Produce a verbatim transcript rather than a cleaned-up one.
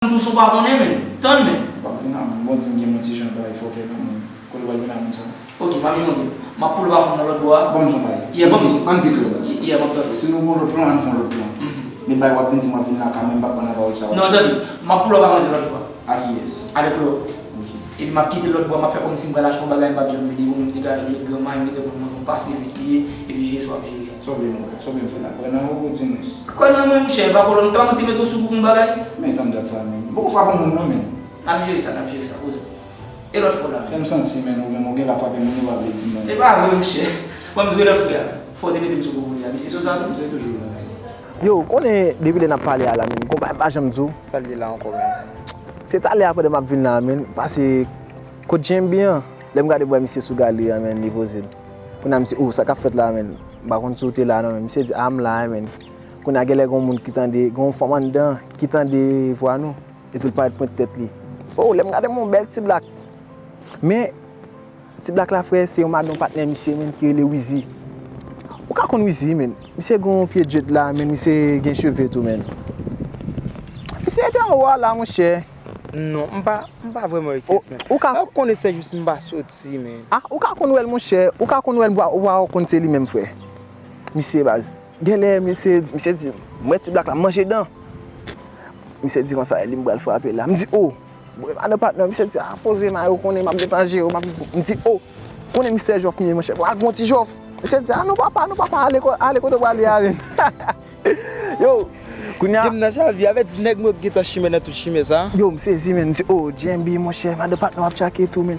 Tou son pa konnen, men. Tann, men. W ap vin la, men. Bon, di m gen yon ti jan bagay fòkè nan men. Kote w al vin la, moun sa? Ok, m ap jwenn ou. M ap pull up avè w nan lòt bò a. Ban m son bagay. Yeah, ban m son. Ann pi klè, baz. Yeah, m ap tande. Si nou gon lòt plan, ann fè yon lòt plan. Mhm. Men bagay w ap vin di m w ap vin lakay mwen, m p ap pran nan pawòl sa. Non, tande. M ap pull up avè w nan lòt bò a. Ak kiyès? Avèk Love. Ok. Epi m ap kite lòt bò a, m ap fè kòmsi m pral achte yon bagay, m p ap janm vini, ou menm degaje w, met granma, m mete kont mwen, fè w pase vit li ye, epi jere sa w ap jere a. Sa w vle m fè? Sa w vle m fè la? Kwè nan ou, ou di mwen. Kwè nan mwen, monchè, pa kolon, m ta mete w sou kou pou yon bagay. Men tann dat sa, men. Ou poko frape moun, non, men. N ap jere sa, n ap jere sa, poze w. E lòt frè w la, men. Fè m santi, men, ou gen, ou gen la frape moun, ou pa vle di, men. E pa vre, monchè. Bon, m di w e lòt frè a. Fò w te mete m sou kou pou li a. Misye sou sa. Se toujou la. Yo, ou konnen, depi lè n ap pale a la, men, gon bagay m pa janm di w. Sa l ye la ankò, men? Se talè a pandan m ap vin la, men, pase kot J M B an, lè m gade bwè misye sou galri a, men, li poze l. Kounye a m di, "Oh, sa k ap fèt la, men?" M pa konn si w te la, non, men misye di, "Ah, m la, men." Kounye a genlè gon moun ki tande, gon fanm anndan ki tande vwa nou, epi l parèt pwente tèt li. Oh, lè m gade m wè yon bèl ti blak. Men, ti blak la, frè, se yon madanm patnè misye, men, ki rele Wizi. Ou ka konn Wizi, men. Misye gen yon pye dread la, men, misye gen cheve tou, men. Misye te anwo a la, monchè. Non, m pa, m pa vrèman wè kiyès, men. Ou ka... Ou konnen se jis m pa soti, men. Ah, ou ka konn wè l, monchè. Ou ka konn wè l, ou pa, ou pa konn se li menm, frè. Misye baz. Genlè, misye di, misye di, "Mwen ti blak la, m manje dan." Misye di konsa, li m pral frape la. M di, "Oh." Bon, madan patnè, misye di, "Ah, poze mayo, konnen m ap gentan jere w." M ap di, m di, "Oh." Konnen mistè jòf m ye, monchè. Pral gon ti jòf. Misye di, "Ah, non, papa, non, papa, ale ko-, ale kote w prale a, men." Yo, kounye a. Gen m nan Javi, avè di nèg mwen gentan chimen nan tout chimen sa. Yo, m sezi, men. M di, "Oh, J M B, monchè, madan patnè w ap tchake tou, men. Sa